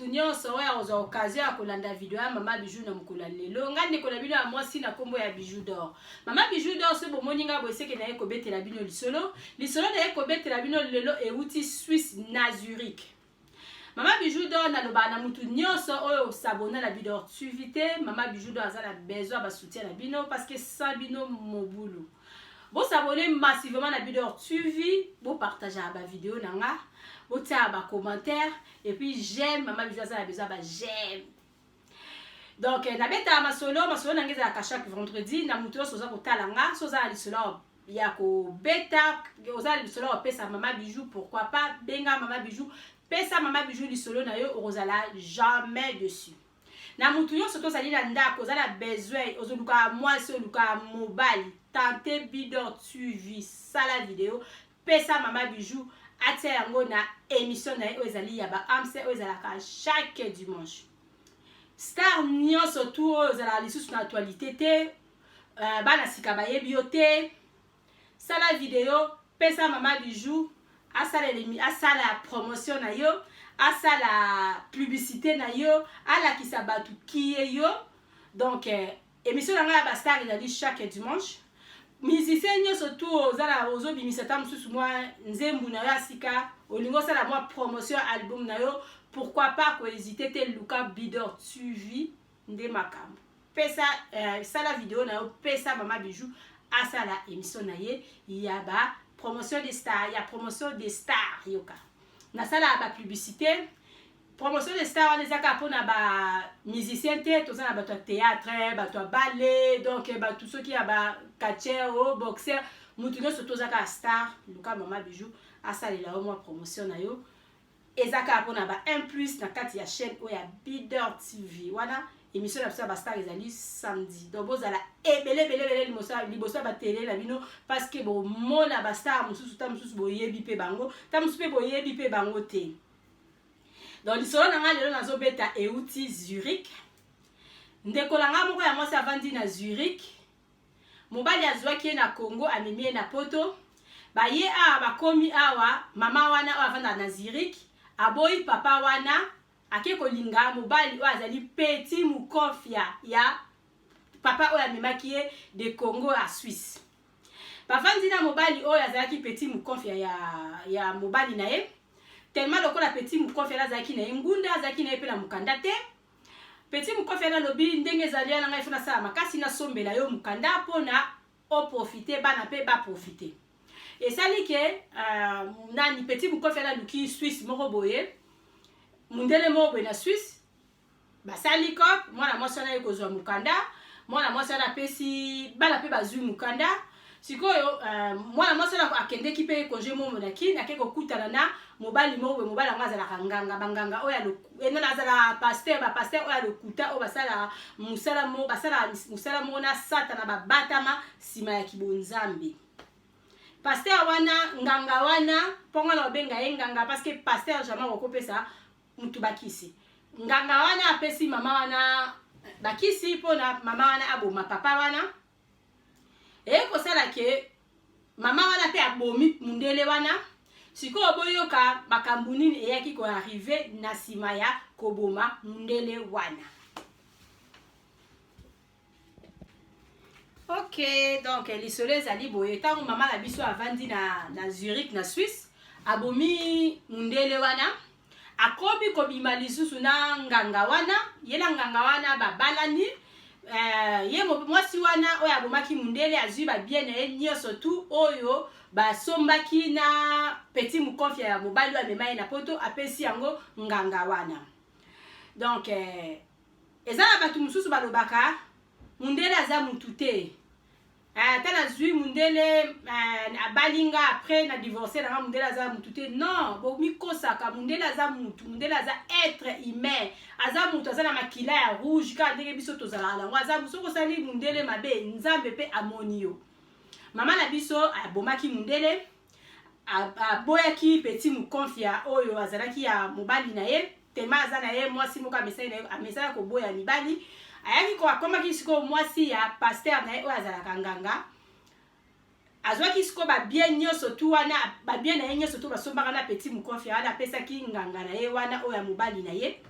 Mutu nyonso oyo akozwa occasion ya kolanda video ya Mama Bijou na mokolo ya lelo. Nga ndeko na bino ya mwasi na kombo ya Bijou d'Or. Mama Bijou d'Or, soki bomoni nga boye seke naye kobetela bino lisolo. Lisolo naye kobetela bino lelo euti Suisse na Zurich. Mama Bijou d'Or, nalobaka na mutu nyonso oyo s'abonna na Bidor TV te, Mama Bijou d'Or aza na besoin ba soutien na bino parce que sans bino mobulu. Bo s'abonner massivement na Bidor TV, bo partager ba vidéo na nga, bo tia ba commentaires et puis j'aime. Mama Bijou aza na besoin ba j'aime. Donc nabetaka masolo, masolo na nga ezalaka chaque vendredi. Na mutu nyonso oza kotala nga, so oza na lisolo ya kobeta, oza na lisolo ya kopesa Mama Bijou, pourquoi pas benga Mama Bijou, pesa Mama Bijou lisolo na yo, okozala jamais dessus. Na mutu nyonso tozali na ndako, oza na besoin, ozoluka mwasi, oluka mobali, tente Bidor TV, sala video, pesa Mama Bijou, atia yango na émission na ye oyo ezali ya ba amse, oyo ezalaka chaque dimanche. Star nyonso tu oyo ozalaka lisusu na actualité te, bana sika bayebi yo te, sala video, pesa Mama Bijou, asala elemi, asala promotion na yo, asala publicité na yo, alakisa bato kie yo. Donc émission na ngai ya ba star ezali chaque dimanche. Musicien nyonso tu ozala ozobimisa ta mosusu mwa nzembu na yo ya sika, olingi osala mwa promotion ya album na yo, pourquoi pas kohésite te, luka Bidor TV nde makambo. Pesa sala video na yo, pesa Mama Bijou, asala émission na ye ya ba promotion de star, ya promotion de star. Yoka, nasala ba publicité promotion de star wana eza kaka mpona ba musicien te, toza na bato ya théâtre, bato ya ballet, donc bato soki ya ba catcheur o boxer, mutu nyonso toza kaka star. Luka Mama Bijou, asalela yo mwa promotion na yo. Eza kaka mpona ba 1 plus na kati ya chaîne oyo ya Bidor TV wana. Émission na biso ya ba star ezali samedi, donc bozala ebele ebele ebele liboso ya batele na bino, parce que bomona ba star mosusu, ta mosusu boyebi mpe bango, ta mosusu mpe boyebi mpe bango te. Donc lisolo na ngai lelo nazobeta euti Zurich. Ndeko na ngai moko ya mwasi avandi na Zurich, mobali azwaki ye na Congo, amemi ye na Poto. Baye awa, bakomi awa, mama wana oyo avandaka na Zurich aboyi papa wana, ake kolinga mobali oyo azali petit mokofia ya papa oyo amemaki ye de Congo à Suisse. Bavandi na mobali oyo azalaki petit mokofia ya mobali na ye. Tellement lokola petit mokofia azalaki na ye ngunda, azalaki na ye mpe na mokanda te, petit mokofia alobi: "Ndenge ezali wana, ngai fo nasala makasi nasombela yo mokanda mpona oprofite, bana mpe baprofite." Esali ke nani, petit mokofia aluki Suisse moko boye, mundele moko boye na Suisse, basali cop. Mwana mwasi wana ye kozwa mokanda, mwana mwasi wana apesi bana mpe bazwi mokanda. Sikoyo mwana mwasi wana akendeki mpe congé momo na Kini, ake kokutana na mobali moko boye. Mobali yango azalaka nganga, banganga oyo nana azalaka pasteur, ba pasteur oyo ya lokuta, oyo basalaka mosala moko, basalaka mosala moko na Satana, babatama nsima ya kibonzambe. Pasteur wana, nganga wana, mponga na obenga ye nganga parce que pasteur jamais okopesa mutu bakisi. Nganga wana apesi mama wana bakisi mpona mama wana aboma papa wana. Eye kosala ke mama wana mpe abomi mundele wana. Sikoyo boyoka makambo nini eyaki koarrive na nsima ya koboma mundele wana. Ok, donc lisolo ezali boye: ntango mama na biso avandi na Zurich, na Suisse, abomi mundele wana, akomi kobima lisusu na nganga wana. Ye na nganga wana babalani. Ye mwasi wana oyo abomaki mundele azwi ba bien na ye nyonso tu oyo basombaki na petit mokonfia ya mobali oyo amema ye na Poto, apesi yango nganga wana. Donc eza na bato mosusu balobaka mundele aza mutu te. Ata nazwi mundele, abali nga, après na divorce nanga, mundele aza mutu te. Non, bomikosaka. Mundele aza mutu, mundele aza être humain, aza mutu, aza na makila ya rouge kaka ndenge biso tozalaka nango. Aza, soki osali mundele mabe, Nzambe mpe amoni yo. Mama na biso abomaki mundele, aboyaki petit mokonfia oyo azalaki ya mobali na ye. Tema aza na ye mwasi moko amesani na ye, amesana koboya mibali. Ayaki ko akomaki sikoyo mwasi ya pasteur na ye oyo azalaka nganga. Azwaki sikoyo ba bien nyonso tu wana, ba bien na ye nyonso tu basombaka na petit mokonfia wana, apesaki nganga na ye wana oyo ya mobali na ye.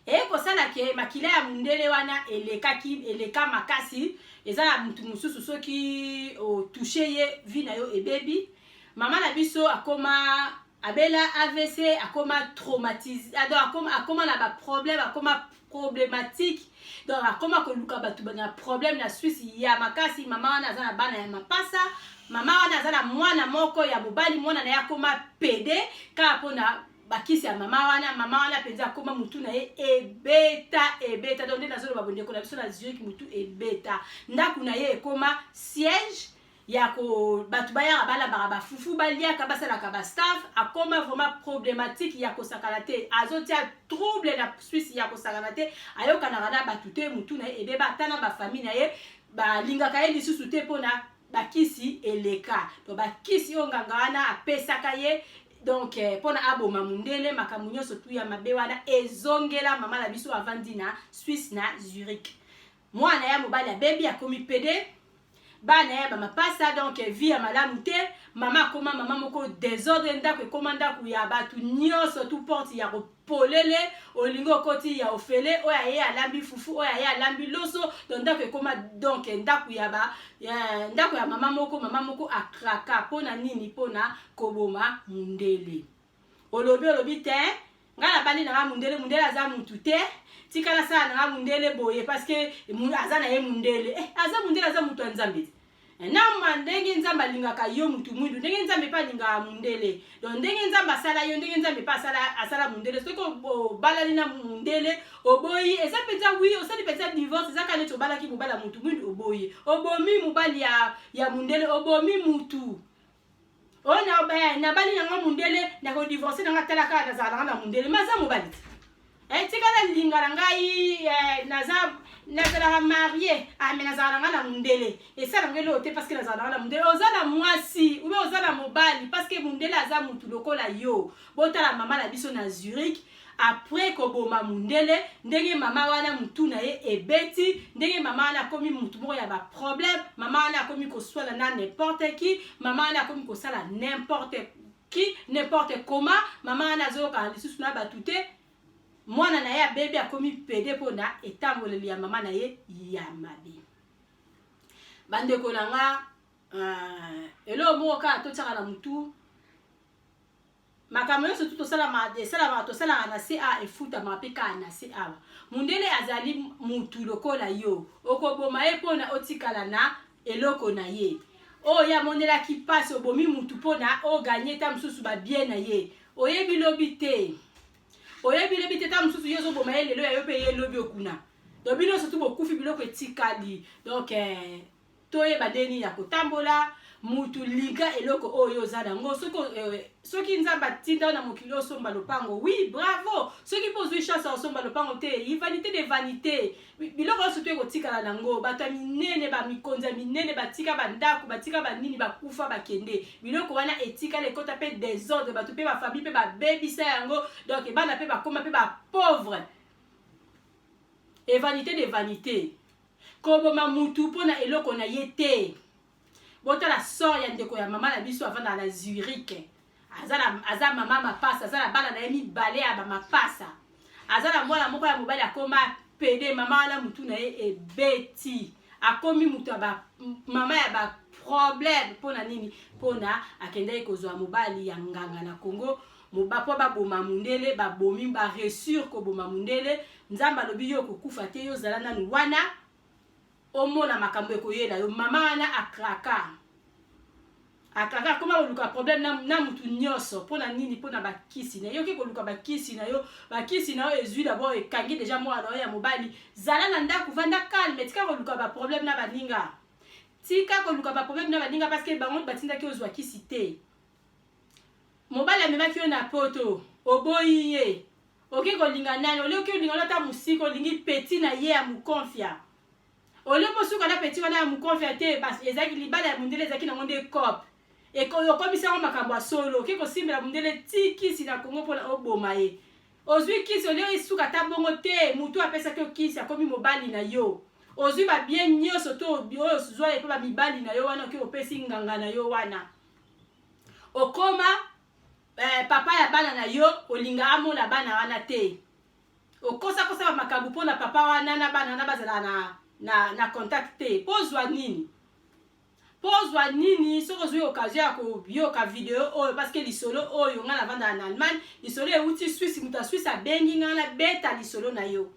Eye kosala ke makila ya mundele wana elekaki, eleka makasi. Eza na mutu mosusu soki otouche ye, vie na yo ebebi. Mama na biso akoma abela AVC, akoma traumatisé, donc akoma na baproblème, akoma problématique, donc akoma koluka bato na problème na Suisse ya makasi. Mama wana aza na bana ya mapasa. Mama wana aza na mwana moko ya mobali. Mwana na ye akoma pédé kaka mpona bakisi ya mama wana. Mama wana mpenza akoma, mutu na ye ebeta, ebeta. Donc nde nazoloba, bondeko na biso na Zurich, mutu ebeta. Ndako na ye ekoma siège ya ko bato bayaka, balambaka bafufu, baliaka, basalaka bastaff. Akoma vraiment problématique ya kosakana te. Azotia trouble na Suisse ya kosakana te. Ayokanaka na bato te. Mutu na ye ebeba, ata na bafamille na ye balingaka ye lisusu te mpona bakisi eleka. Donc bakisi oyo nganga wana apesaka ye, donc mpona aboma mundele, makambo nyonso tu ya mabe wana ezongela mama na biso. Avandi na Suisse, na Zurich. Mwana ya mobali abebi, akomi pédé, bana ya bamapasa. Donc vie ya malamu te. Mama akoma mama moko désordre. Ndako ekoma ndako ya bato nyonso tu, porte ya kopolele, olingi okoti ya ofele. Oyo aye alambi fufu, oyo aye alambi loso. Donc ndako ekoma, donc ndako ya ba ya, ndako ya mama moko. Mama moko akraka. Mpona nini? Mpona koboma mundele. Olobi, olobi te: "Ngai nabandi na nga mundele, mundele aza mutu te, tika nasala na nga mundele boye parce que aza na ye mundele." Aza mundele, aza mutu ya Nzambe te. Nama ndenge Nzambe alingaka yo mutu mwindu, ndenge Nzambe mpe alingaka mundele. Donc ndenge Nzambe asala yo, ndenge Nzambe mpe asala mundele. Soki obalani na mundele, oboyi, eza mpenza wi osali mpenza divorce. Eza kaka neti obalaki mobali ya mutu mwindu, oboyi, obomi mobali ya mundele, obomi mutu oyo. Nabali nanga mundele, nakodivorce nanga, tala kaka nazala nanga na mundele, ma aza mobali te. Tika nalinga na ngai, naza nazalaka mariée, ah, mais nazala na ngai na mundele, esalanga eloko te parce que nazala na ngai na mundele. Oza na mwasi ube oza na mobali, parce que mundele aza mutu lokola yo. Botala mama na biso na Zurich, après koboma mundele, ndenge mama wana mutu na ye ebeti, ndenge mama wana akomi mutu moko ya baproblème. Mama wana akomi koswala na n'importe qui. Mama wana akomi kosala n'importe qui, n'importe comment. Mama wana azoyokana lisusu na bato te. Mwana na ye abebi, akomi pédé mpona etamboleli ya mama na ye ya mabe. Bandeko na nga, eloko moko kaka totiaka na mutu: makambo nyonso tu tosalamaka, esalamaka, tosalaka na se a efutamaka mpe kaka na se awa. Mundele azali mutu lokola yo. Okoboma ye mpona otikala na eloko na ye oyo amonelaki mpasi. Obomi mutu mpona oganye ta mosusu babie na ye. Oyebi lobi te, oyebi lobi te. Ta mosusu yo ozoboma ye lelo, ya yo mpe ye lobi okuna. Donc bino nyonso tu bokufi, biloko etikali. Donc toyeba ndeni ya kotambola. Mutu linga eloko oyo oza nango. Soki Nzambe atinda na mokili osomba lopango, oui, bravo. Soki mpo ozwi chance ya osomba lopango te, vanité de vanité, biloko nyonso to ekotikala nango. Bato ya minene, bamikonzi ya minene, batika bandako, batika banini, bakufa, bakende, biloko wana etikala, ekota mpe désordre. Bato mpe bafamille mpe babebisa yango. Donc bana mpe bakóma mpe bapauvre. Et vanité de vanité, koboma mutu mpona eloko na ye te. Botala sort ya ndeko ya mama na biso avandaka na Zurich. Aza mama mapasa, aza na bana na ye mibale ya bamapasa, aza na mwana moko ya mobali akoma pédé. Mama wana mutu na ye ebeti, akomi mutu ya ba mama ya baproblème. Mpona nini? Mpona akendaki kozwa mobali ya nganga na Congo mpo baboma mundele. Babomi, baréussir koboma mundele. Nzambe alobi: "Yo kokufa te, yo ozala nanu wana, omona makambo ekoyela yo." Mama wana akraka, akraka, akoma koluka problème na mutu nyonso. Mpona nini? Mpona bakisi na yo. Oki koluka bakisi na yo, bakisi na yo ezwi d'abord, ekangi déjà mwana na yo ya mobali. Zala na ndako, vanda calme, tika koluka baproblème na baninga, tika koluka baproblème na baninga, parce que bango batindaki ozwa kisi te. Mobali amemaki yo na Poto, oboyi ye, oki kolinga nani? Olie oki olinga ata mosika, olingi petit na ye ya mokonfia. Olie mpo suka na petit wana ya mokonfia te. Ezalaki libala ya mondele, ezalaki nango nde cope, okomisi yango makambo ya solo. Oki kosimbela mondele ti kisi na Kongo mpona oboma ye. Ozwi kisi, olie esuka ata bongo te. Motu apesaki yo kisi akomi mobali na yo. Ozwi babien nyonso to oyo ozwa ye mpe bamibali na yo wana, oki opesi nganga na yo wana. Okoma papa ya bana na yo, olinga amona bana wana te. Okosakosa bamakambo mpo na papa wana na bana wana bazala na contact te. Mpo ozwa nini? Mpo ozwa nini? Soki ozwi occasion ya koyoka video oyo, parce que lisolo oyo, ngai navandaka na Allemagne, lisolo euti Suisse. Moto ya Suisse abengi ngai nabeta lisolo na yo,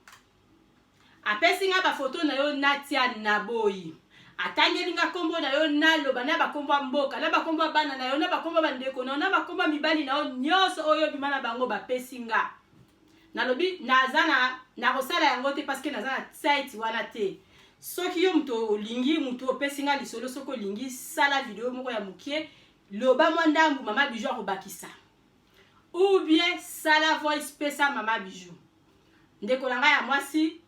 apesi ngai bafoto na yo, natia na boyi, atangeli nga nkombo na yo, naloba na bakombo ya mboka, na bakombo ya bana na yo, na bakombo ya bandeko na yo, na bakombo ya mibali na yo nyonso oyo obima na bango. Bapesi nga, nalobi naza na nakosala yango te, parce que naza na site wana te. Soki yo moto olingi, moto opesi nga lisolo, soki olingi, sala video moko ya mokie, loba mwa ndambu, Mama Bijou akobakisa, ou bien sala voice, pesa Mama Bijou. Ndeko na ngai ya mwasi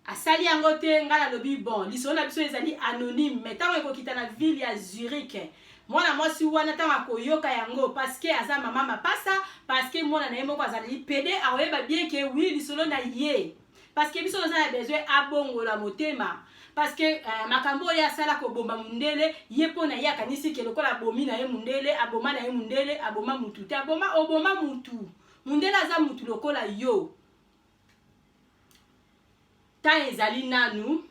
asali yango te. Ngai nalobi, bon, lisolo na biso ezali anonyme, mais ntango ekokita na ville ya Zurich, mwana mwasi wana, ntango akoyoka yango, parce que aza mama mapasa, parce que mwana na ye moko azali pédé, akoyeba bien que oui, lisolo na ye, parce que biso toza na besoin abongola motema, parce que makambo oyo asala, koboma mundele, ye mpo na ye akanisi ke lokola abomi na ye mundele, aboma na ye mundele, aboma mutu te. Aboma, oboma mutu. Mundele aza mutu lokola yo. Ntango ezali nanu,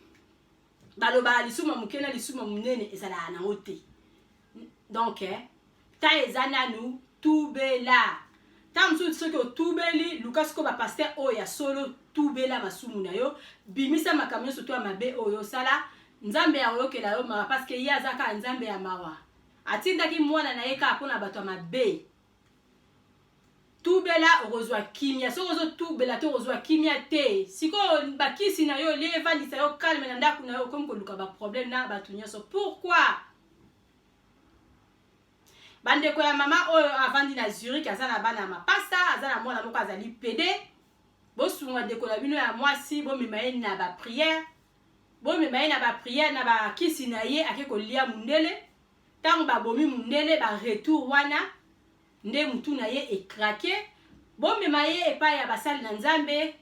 balobaka lisuma moke na lisuma monene ezalaka nango te. Donc ta eza nanu, tubela. Ntango mosusu soki otubeli, luka sikoyo bapasteur oyo ya solo, tubela masumu na yo, bimisa makambo nyonso to ya mabe oyo osala. Nzambe akoyokela yo mawa, parce que ye aza kaka Nzambe ya mawa. Atindaki mwana na ye kaka mpona bato ya mabe. Tubela, okozwa kimia. Soki ozotubela te, okozwa kimia te. Sikoyo bakisi na yo olie, evandisa yo calme na ndako na yo, okomi koluka baproblème na bato nyonso. Pourquoi? Bandeko ya mama oyo avandi na Zurich, aza na bana ya mapasa, aza na mwana moko azali pédé, bosunga ndeko na bino ya mwasi, bomema ye na baprière, bomema ye na baprière, na bakisi na ye. Ake kolia mundele, ntango babomi mundele, baretour wana nde mutu na ye ecraquer. Bomema ye epai ya basali na Nzambe,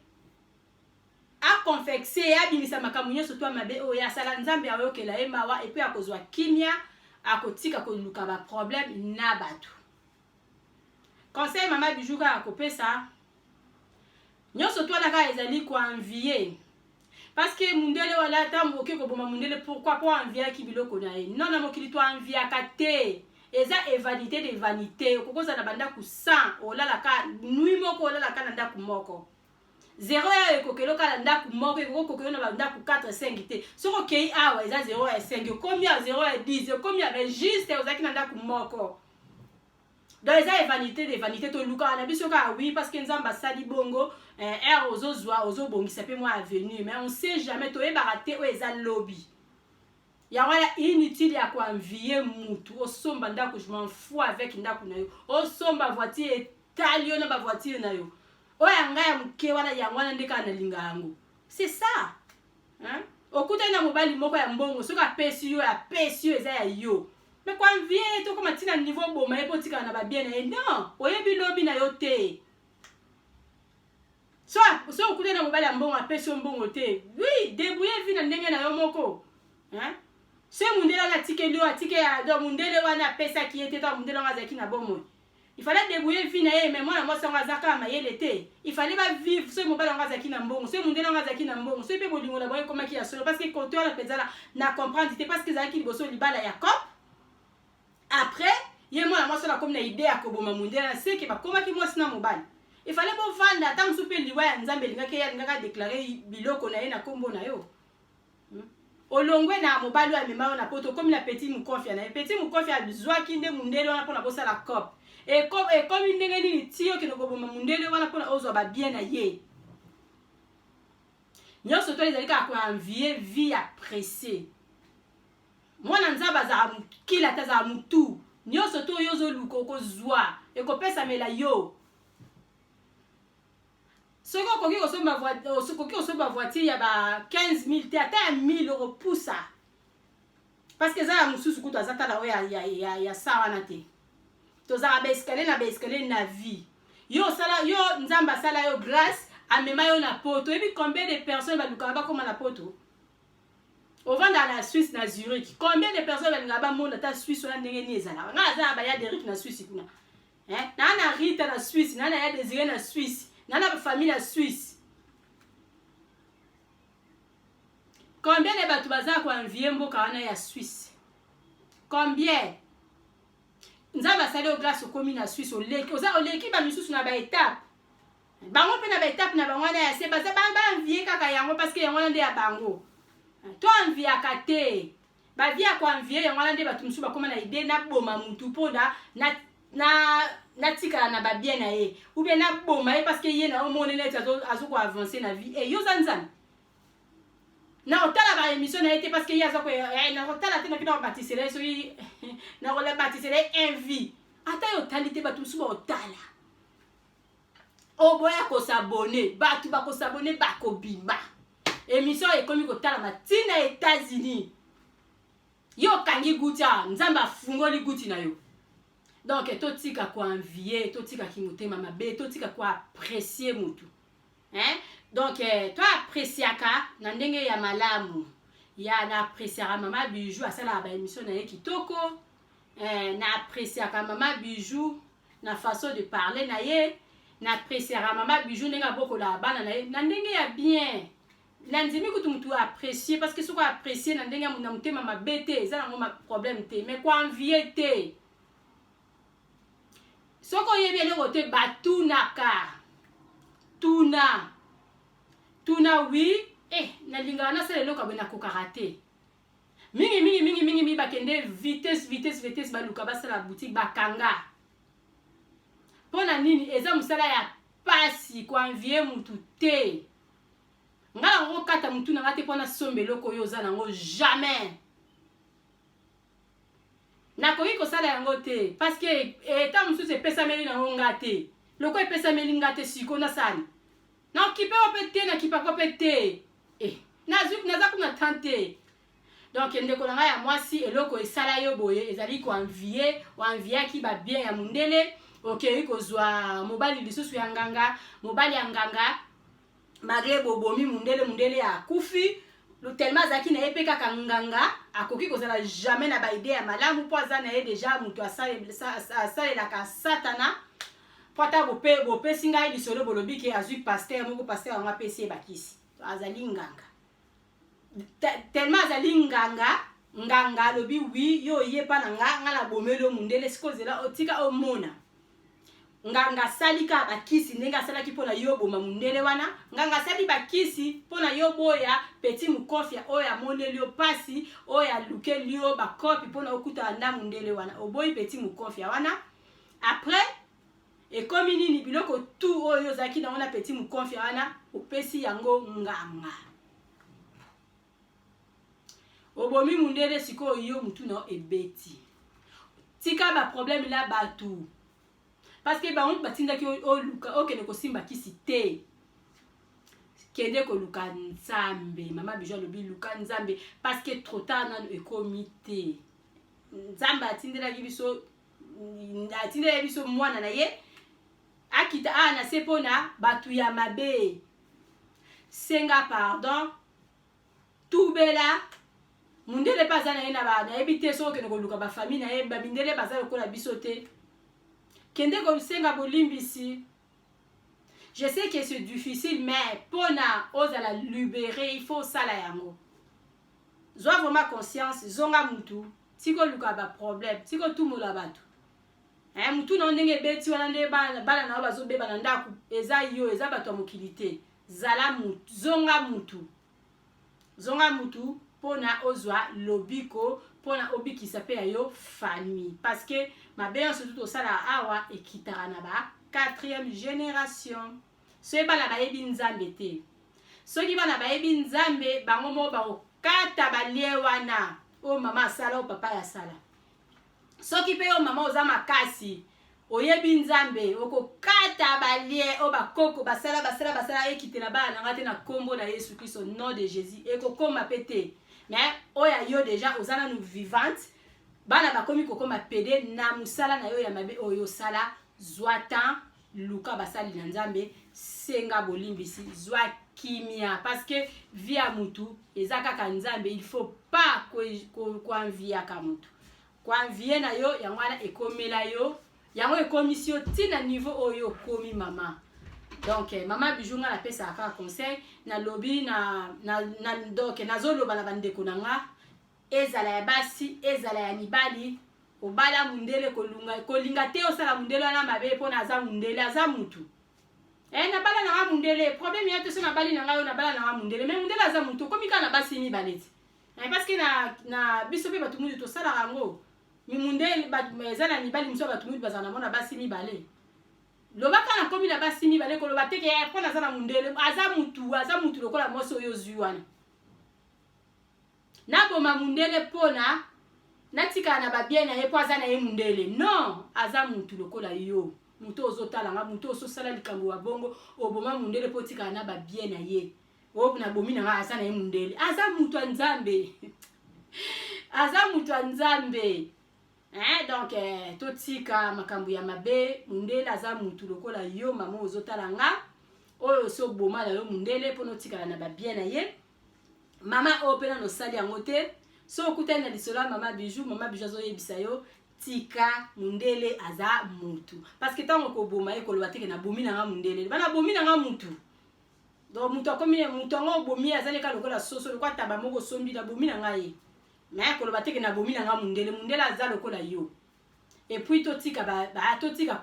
aconfesser, abimisa makambo nyonso to ya mabe oyo asala. Nzambe ayokela ye mawa, et puis akozwa kimia, akotika koluka baproblème na bato. Conseil Mama Bijou kaka kopesa nyonso to wana kaka ezali koenvier, parce que mundele wana, ntango okoki koboma mundele, pourquoi? Mpo enviaki biloko na ye? Non, na mokili toenviaka te, eza vanité de vanité. Okoki kozala na bandako 100, olalaka nuit moko, olalaka na ndako moko. Zero oyo ekokeli okala ndako moko, ekoki kokeli na bandako 4, 5 te. Soki okei awa, eza 0 ya 5, okomi ya 0 ya 10, okomi ya, mais juste ozalaki na ndako moko. Donc eza vanité de vanité. Tolukaka na biso kaka, oui, parce que Nzambe asali bongo, heure ozozwa, ozobongisa mpe mwa avenir, mais on sait jamais, toyebaka te oyo eza lobi. Yango wana inutile ya koenvier mutu. Osomba ndako, je m'en fous avec ndako na yo. Osomba voiture, etali yo na bavoiture na yo. Oyo ya ngai ya moke wana, yango wana nde kaka nalinga yango, c'est ça, hein? Okutani na mobali moko ya mbongo, soki apesi yo, apesi yo, eza ya yo. Mais koenvier, tokoma ntina niveau boma ye mpo otikala na babien na ye, non. Oyebi lobi na yo te. So okutani na mobali ya mbongo, apesi yo mbongo te, oui, débrouille vie na ndenge na yo moko, hein? So mundele wana atikeli yo, atike donc mundele wana apesaki ye te. To mundele wana azalaki na bomoi, il fallait débrouiller vie na ye. Mais mwana mwasi yango aza kaka mayele te. Il fallait bavivre. Soki mobali yango azalaki na mbongo, soki mundele yango azalaki na mbongo, soki mpe bolingo na bango ekomaki ya solo, parce que kote wana mpenza na comprendre te, parce que ezalaki liboso libala ya cop. Après ye, mwana mwasi wana akomi na idée ya koboma mundele na seke. Bakomaki mwasi na mobali, il fallait bovanda. Ata mosusu mpe liwa ya Nzambe elingaki ye, alingaki adéclarer biloko na ye na nkombo na yo. Olongwe na mobali oyo amema yo na Poto, okomi na petit mokofia na ye. Petit mokofia azwaki nde mundele wana mpona bosala cop. Ekomi ndenge nini ti okende koboma mundele wana mpona ozwa babien na ye nyonso? To ezali kaka koenvier, vie ya pressé. Mwana Nzambe azalaka mokili ate, azalaka motu nyonso to oyo ozoluka, okozwa, ekopesamela yo. Soki okoki kosomba voiture ya ba 15 000 te, ata ya 1000, okopusa, parce que eza ya mosusu kutu aza tala oyo ya sa wana te. Tozalaka baescalier na baescalier na vie. Yo osala, yo Nzambe asala yo grâce, amema yo na Poto. Oyebi combien de personnes balukaka bakóma na Poto? Ovandaka na Suisse, na Zurich, combien de personnes balingaka bamona ata Suisse wana ndenge nini ezalaka? Ngai aza na baya Derik na Suisse kuna, naa na Rita na Suisse, naa na ya Désiré na Suisse. Na na famille na Suisse. Combien de bato baza ko envier mboka wana ya Suisse? Combien? Nzambe asali yo grâce okomi na Suisse oleki oza oleki ba misusu na ba étape. Bango pe na ba étape na bango wana ya se baza ba ba envier kaka yango parce que yango wana nde ya bango. To enviaka te. Ba vie ya ko envier yango wana nde bato mosusu bakoma na idée na boma mutu mpo na na na natikala na ba bien na ye ou bien naboma ye parce que ye na omoni neti azo azo ko avancer na vie. Eh yo oza Nzambe? Na kotala ba émission na ye te parce que ye aza ko eh, na kotala te nakoki na kobatisela ye soki na kobatisela ye envie. Ata yo otali te bato mosusu baotala. Oboya kosabone bato bakosabone bakobima. Émission ekomi kotalama ntina États-Unis. Yo okangi guti awa Nzambe afungoli guti na yo. Donc totika koenvier, totika kimotema mabe, totika koapprécier mutu. Hein? Donc eh, to appréciaka na ndenge ya malamu. Ya na appréciaka mama Bijou asalaka ba émission na ye kitoko. Eh, na appréciaka mama Bijou na façon de parler na ye. Na appréciaka mama Bijou ndenge abokolaka bana na ye na ndenge ya bien. Nandimi kutu mutu apprécier parce que soki apprécier na ndenge na motema mabe te eza nango problème te mais ko envier te. Soki oyebi eloko te batunaka. Tuna. Tuna oui, eh nalingaka nasala eloko boye nakokaka te. Mingi mingi mingi mingi mingi bakende vitesse vitesse vitesse baluka basala boutique bakanga. Pona nini eza mosala ya pasi ko envier mutu te. Nga na kokata mutu na nga te pona somba eloko oyo oza nango jamais. Nakoki kosala yango te parce que eta mosusu epesameli nango nga te. Loko epesameli nga te siko nasali. Na okipe yo pe te, na kipako pe te. Eh, nazwi naza kuna temps te. Donc ndeko na ngai ya mwasi eloko esala yo boye ezali ko envier, o enviaki ba bien ya mundele, okei kozwa mobali lisusu ya nganga, mobali ya nganga malgré bobomi mundele, mundele akufi tellement azalaki na ye mpe kaka nganga, akoki kozala jamais na ba idée ya malamu mpo aza na ye deja moto asalelaka satana. Mpo ata bopesi ngai lisolo bolobi ke azwi pasteur moko, pasteur yango apesi ye bakisi, azali nganga tellement azali nganga nganga alobi wi yo oye pa na nga nga nabomeli yo mundele sikoyo zela otika omona nganga asali kaka bakisi ndenge asalaki mpona yo boma mundele wana. Nganga asali bakisi mpona yo boya petit mokofia oyo amoneli yo pasi, oyo alukeli yo bakopi mpona okutana na mundele wana, oboyi petit mokofia wana. Après ekomi nini? Biloko tu oyo ozalaki nango na petit mokofia wana opesi yango nganga, obomi mundele. Sikoyo yo mutu na yo ebeti. Tika ba problème na bato parce que bango batindaki oluka okende kosimba kisi te. Kende koluka Nzambe. Mama Bijou alobi luka Nzambe parce que trop tard nanu ekomi te. Nzambe atindelaki biso, atindelaki biso mwana na ye akita awa na se mpona bato ya mabe. Senga pardon, tubela mundele mpe aza na ye na nayebi te soki okende koluka bafamille na ye. Bamindele baza lokola biso te. Kende kosenga bolimbisi. Je sais que c'est difficile, mais mpona ozala libéré il faut osala yango. Zwa vraiment conscience, zonga mutu, tika oluka baproblème, tika otumola bato. Eh, mutu na yo ndenge ebeti wana nde bana na yo bazobeba na ndako, eza yo, eza bato ya mokili te. Zala mutu, zonga mutu, zonga mutu mpona ozwa lobiko, mpona obikisa mpe ya yo famille, parce que mabe nyonso tu tosala awa ekitaka na ba 4e génération. Soki bana bayebi Nzambe te, soki bana bayebi Nzambe, bango moko bakokata balie wana oyo mama asala, oyo papa asala. Soki mpe yo mama oza makasi, oyebi Nzambe, okokata balie oyo bakoko basala basala basala, ekitela bana na nga te na nkombo na Yesu Kristo, nom de Jésus, ekokoma mpe te. Mais oyo yo deja oza nanu vivante, bana bakomi kokoma pede na mosala na yo ya mabe oyo osala. Zwa temps, luka basali na Nzambe, senga bolimbisi, zwa kimia parce que vie ya mutu eza kaka Nzambe. Il faut pas koenviaka mutu. Koenvie na yo yango wana ekomela yo, yango ekomisi yo ntina niveau oyo okomi. Mama, Donc mama Bijou, nga napesaka kaka conseil, nalobi na donc nazoloba na bandeko na nga, ezala ya basi, ezala ya mibali, obala mundele, kolinga te osala mundele wana mabe mpona aza mundele, aza mutu. Nabala nanga mundele, problème ya te. So nabali na ngai oyo, nabala nanga mundele, mais mundele aza mutu. Okomi kaka na basi mibale ti, parce que na biso mpe bato mwindu tosalaka yango. Mundele eza na mibali mosusu ya bato mwindu bazala na mona basi mibale. Lobaka nakomi na basi mibale, koloba teke mpo naza na mundele, aza mutu, aza mutu lokola mwasi oyo ozwi wana. Naboma mundele mpona natikala na babiens na ye mpo aza na ye mundele? Non, aza mutu lokola yo. Mutu ozotala nga, mutu ozosala likambo ya bongo, oboma mundele mpo otikala na babiens na ye, oyo nabomi na nga, aza na ye mundele, aza mutu ya Nzambe, aza mutu ya Nzambe. Hein, donc totika makambo ya mabe. Mundele aza mutu lokola yo. Mama ozotala nga, oyo osi oboma na yo mundele mpona otikala na babiens na ye, mama oyo mpe nano osali yango te, so okutani na lisolo ya mama Bijou, mama Bijou azoyebisa yo: tika mundele, aza mutu. Parce que ntango koboma ye, koloba teke nabomi nanga mundele, bana bomi nanga mutu. Donc mutu akomi mutu yango obomi, aza leka lokola soso, lokola taba moko osombi. Nabomi na ngai ye, mais koloba teke nabomi nanga mundele, mundele aza lokola yo. Et puis totika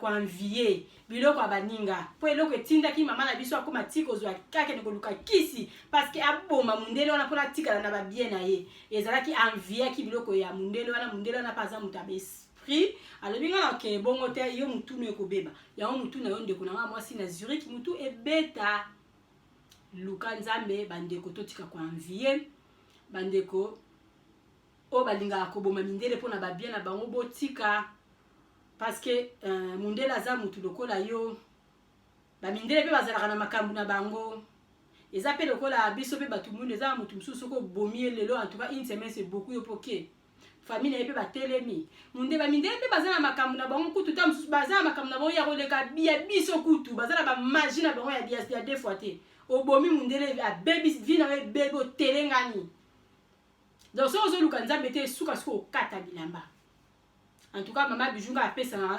koenvier biloko ya baninga, mpo eloko etindaki mama na biso akóma ti kozwa, akende koluka kisi parce que aboma mundele wana mpona atikala na babiens na ye, ezalaki enviaki biloko ya mundele wana. Mundele wana mpe aza moto ya baesprit. Alobi: nga na okende bongo te, yo mutunu ekobeba yango mutu na yo. Ndeko na nga mwasi na Zurich, mutu ebeta, luka Nzambe. Bandeko, totika koenvier. Bandeko oyo balingaka koboma mindele mpona babiens na bango, botika, parce que mundele aza mutu lokola yo. Bamindele mpe bazalaka na makambo na bango, eza mpe lokola biso mpe bato mwindu. Eza na motu mosusu, soki obomi ye lelo, en tout cas une semaine, c'est beaucoup, yo poke famille na ye mpe batelemi. Munde bamindele mpe baza na makambo na bango kutu, ta mosusu baza na makambo na bango ya koleka ya biso kutu, baza na bamagie na bango ya deux fois te. Obomi mundele, abebi vie na yo, ebebi, otelengani. Donc soki ozoluka Nzambe te, esuka soki okata bilamba. En tout cas, mama Bijou, nga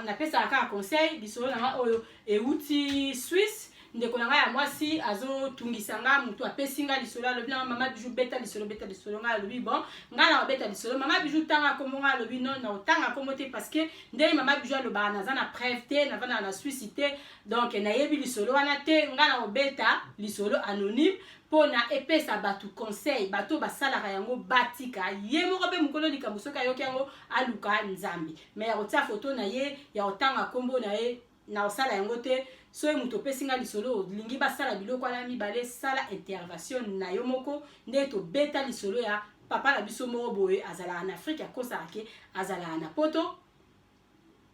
napesaka kaka conseil. Lisolo na nga oyo euti Suisse, ndeko na ngai ya mwasi azotungisa nga. Motu apesi nga lisolo, alobi nanga: "Mama Bijou, beta lisolo, beta lisolo." Ngai alobi: "Bon, ngai na kobeta lisolo." "Mama Bijou, tanga kombo." Ngai alobi: "Non, na kotanga kombo te, parce que ndenge mama Bijou alobaka, naza na preuve te, navandaka na Suisse te, donc nayebi lisolo wana te. Ngai na kobeta lisolo anonyme mpona epesa bato conseil, bato basalaka yango batika." Ye moko mpe mokolo likambo, soki ayoki yango, aluka Nzambe. Mais ya kotia foto na ye, ya kotanga nkombo na ye, na kosala yango te. Soki moto opesi nga lisolo, olingi basala biloko wana mibale, sala intervention na yo moko. Nde tobeta lisolo ya papa na biso moko boye, azalaka na Afrike, akosaka ke azalaka na Poto.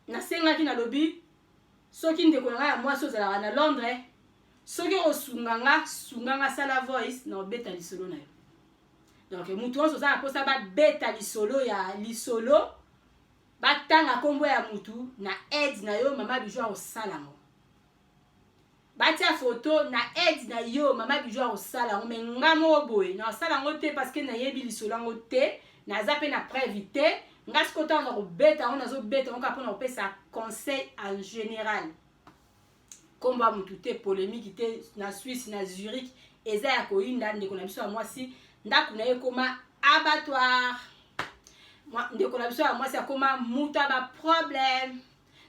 Nasengaki, nalobi: soki ndeko na ngai ya mwasi ozalaka na Londres, soki osunga nga, sunga nga, sala voice na obeta lisolo na yo. Donc motu nyonso oza na mposa babeta lisolo ya lisolo, batanga nkombo ya mutu, na aide na yo, mama Bijou akosala yango. Batia foto, na aide na yo, mama Bijou akosala yango. Mais nga moko boye na kosala yango te, parce que nayebi lisolo yango te, naza mpe na preuve te. Nga sikoyo, ntango na kobeta yango, nazobeta yango kaka mpona kopesa conseil en général. Nkombo ya mutu te, polémique te. Na Suisse, na Zurich, eza ya koyinda. Ndeko na biso ya mwasi, ndako na ye ekoma abattoir. Ndeko na biso ya mwasi akoma mutu ya baproblème.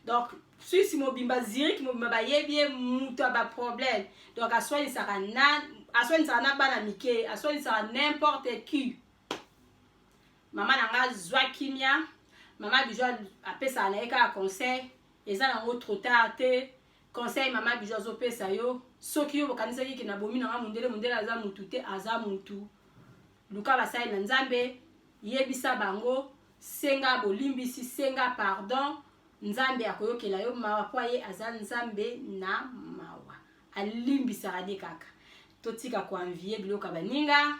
Donc Suisse mobimba, Zurich mobimba, bayebi ye mutu ya baproblème. Donc aswanisaka na bana mike, aswanisaka n'importe qui. Mama na nga, zwa kimia. Mama Bijou apesaka na ye kaka conseil, eza nango trop tard te. Conseil mama Bijou azopesa yo: soki yo bokanisaki ke nabomi nanga mundele, mundele aza mutu te, aza mutu. Luka basali na Nzambe, yebisa bango, senga bolimbisi, senga pardon. Nzambe akoyokela yo mawa, mpo ye aza Nzambe na mawa, alimbisaka nde kaka. Totika koenvier biloko ya baninga,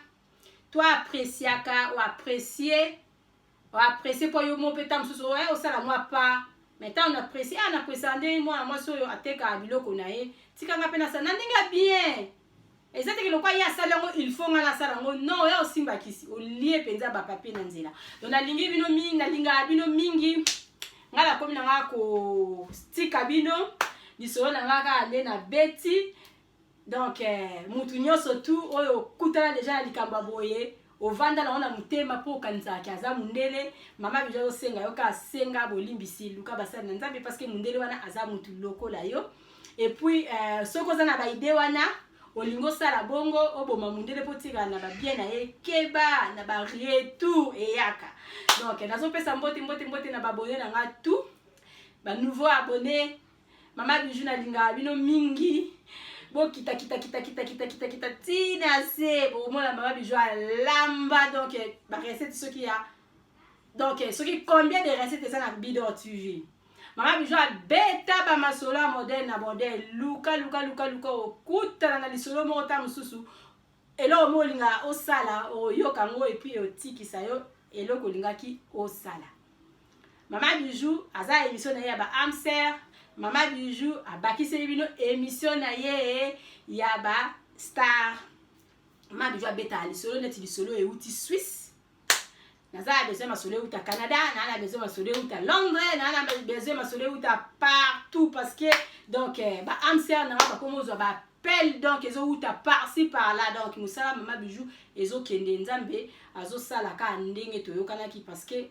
toappréciaka. Oapprécie, oapprécie mpo yo mo mpe ta mosusu oya osala mwa pa. Mais ntango naapprécie, ah, naappréciaka ndenge mwana mwasi oyo atekaka biloko na ye, tikanga mpe nasala na ndenge ya bien. Eza teke lokwa ye asali yango, il faut nga nasala yango. Non, oya osimbakisi, olie mpenza bapapier na nzela. Donc nalingi bino mingi, nalingaka bino mingi. Ngai nakomi na nga kotika bino. Lisolo na nga kaka nde na beti. Donc eh, mutu nyonso tu oyo okutana deja na likambo ya boye, ovanda nango na motema mpo okanisaka ke aza mundele, mama Bijou azosenga yo kaka senga bolimbisi, luka basali na Nzambe, parce que mundele wana aza mutu lokola yo. Et puis soki oza na baide wana, olingi osala bongo, oboma mundele mpo otikala na babien na ye, keba na baretour eyaka. Donc nazopesa mbote, mbote, mbote na baabonné na nga tout, banouveau abonné. Mama Bijou nalingaka bino mingi. Bokita, kita, kita, kita, kita, kita, kita ntina se bokomona mama Bijou alamba. Donc barecette soki ya, donc soki combien de recette eza na Bidor TV. Mama Bijou abeta bamasolo ya modèle na modèle. Luka, luka, luka, luka, okutana na lisolo moko ta mosusu. Eloko mo olingaka osala, oyoka yango et puis otikisa yo eloko olingaki osala. Mama Bijou aza émission na ye ya ba âme sœur. Mama Bijou abakiseli bino émission na ye ya ba star. Mama Bijou abetaka lisolo neti lisolo euti Suisse. Naza na besoin masolo euta Canada, naa na besoin masolo euta Londres, naa na besoin masolo euta partout, parce que donc ba âme sœur nanga bakoma ozwa baappel, donc ezowuta par-ci par-là. Donc mosala mama Bijou ezokende, Nzambe azosala kaka ndenge toyokanaki, parce que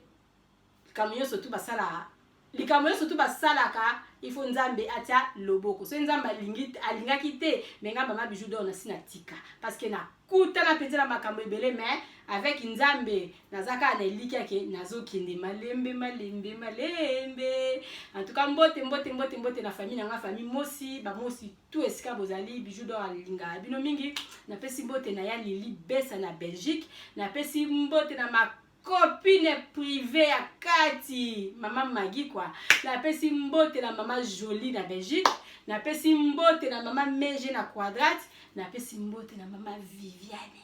likambo nyonso tu basalaka, likambo nyonso tu basalaka, il faut Nzambe atia loboko. Soki Nzambe alingi, alingaki te, mais nga mama Bijou d'Or nasi natika, parce que nakutana mpenza na makambo ebele. Mais avec Nzambe, naza kaka na eliki yake, nazokende malembe, malembe, malembe. En tout cas, mbote, mbote, mbote, mbote na famille na nga, famille Mosi, bamosi tout esika bozali. Bijou d'Or alingaka bino mingi. Napesi mbote na ya Lili Besa na Belgique. Napesi mbote na ma copine privé ya kati, mama Magi kwa. Napesi mbote na mama Jolie na Belgique. Napesi mbote na mama Mege na Quadrate. Napesi mbote na mama Viviane,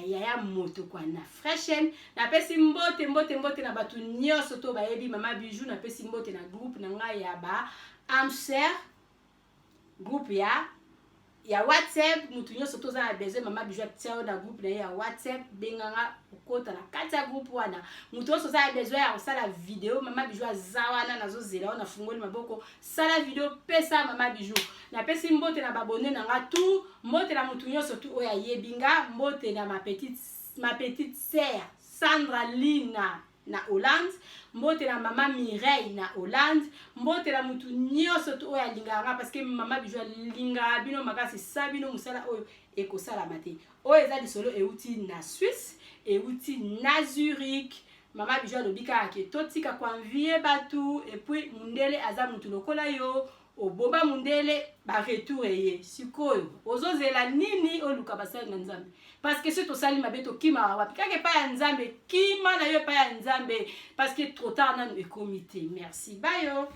yaya moto kwa na Freshen. Napesi mbote, mbote, mbote na bato nyonso to bayebi mama Bijou. Napesi mbote na groupe na ngai ya ba âme sœur, groupe ya WhatsApp. Mutu nyonso toza na besoin mama Bijou atia yo na groupe na ye ya WhatsApp, benganga, okota na kati ya groupe wana. Mutu nyonso oza na besoin ya kosala video, mama Bijou aza wana, nazozela oyo, nafungoli maboko, sala video, pesa mama Bijou. Napesi mbote na baabonné na nga tu, mbote na mutu nyonso tu oyo ayebi nga, mbote na ma petite sœur Sandra Lina na Hollande, mbote na mama Mireille na Hollande, mbote na mutu nyonso tu oyo alingaka nga, parce que mama Bijou alingaka bino makasi. Sa bino mosala oyo ekosalama te. Oyo eza lisolo euti na Suisse, euti na Zurich. Mama Bijou alobi kaka ke totika koenvier bato. Et puis mundele aza mutu lokola yo. Oboma mundele, baretour eye. Sikoyo ozozela nini? Oluka basali na Nzambe, parce que soki tosali mabe, tokimaka wapi? Kaka epai ya Nzambe. Kima na yo epai ya Nzambe, parce que trop tard nanu ekomi te. Merci bayo.